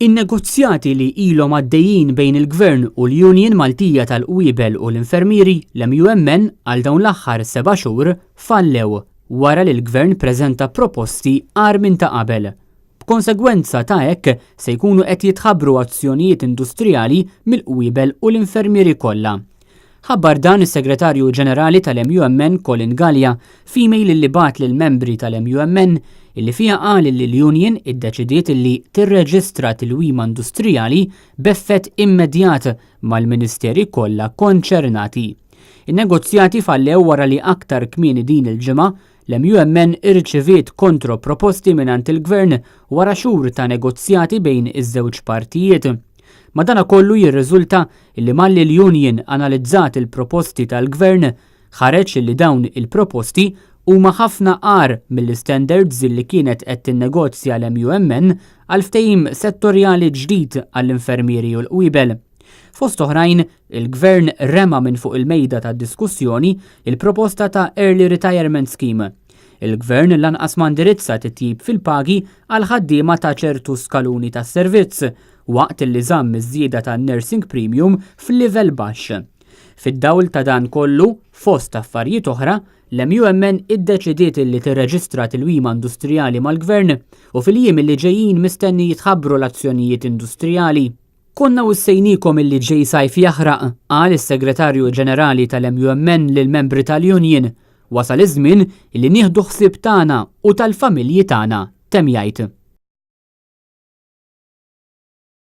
In-negozjati li ilhom għaddejjin bejn il-Gvern u l-Union Maltija tal-Qwiebel u l-Infermieri, l-MUMN, għal dawn l-aħħar seba' xhur fallew wara li l-Gvern preżenta proposti agħar minn ta' qabel. B'konsegwenza ta' hekk se jkunu qed jitħabbru azzjonijiet industrijali mill-qwiebel u l-infermieri kollha. Ħabbar dan is-Segretarju Ġenerali tal-MUMN Colin Galea f'email illi bagħat lill-membri tal-MUMN illi fiha qal illi l-union iddeċidiet illi tirreġistra tilwima industrijali b'effett immedjat mal-ministeri kollha konċernati. In-negozjati fallew wara li aktar kmieni din il-ġimgħa l-MUMN irċiviet kontro-proposti mingħand il-Gvern wara xhur ta' negozjati bejn iż-żewġ partijiet. Madanakollu jirriżulta illi malli l-union analizzat il-proposti tal-Gvern, ħareġ illi dawn il-proposti huma ħafna agħar mill-istandards illi kienet qed tinnegozja l-MUMN għal ftehim settorjali ġdid għall-infermieri u l-qwiebel. Fost oħrajn, il-Gvern rema minn fuq il-mejda tad-diskussjoni il-proposta ta' Early Retirement Scheme. Il-Gvern lanqas ma ndirizza titjib fil-pagi għall-ħaddiema ta' ċertu skaluni tas-servizz, waqt li żamm iż-żieda tan-nursing premium f'livell baxx. Fid-dawl ta' dan kollu, fost affarijiet oħra, l-MUMN iddeċidiet li tirreġistra tilwima industrijali mal-Gvern u fil-jiem li ġejjin mistenni jitħabbru l-azzjonijiet industrijali. Konna wissejniekom illi ġej sajf jaħraq, qal is-Segretarju Ġenerali tal-MUMN lill-membri tal-union. Wasal iż-żmien illi nieħdu ħsieb tagħna u tal-familji tagħna, temm jgħid.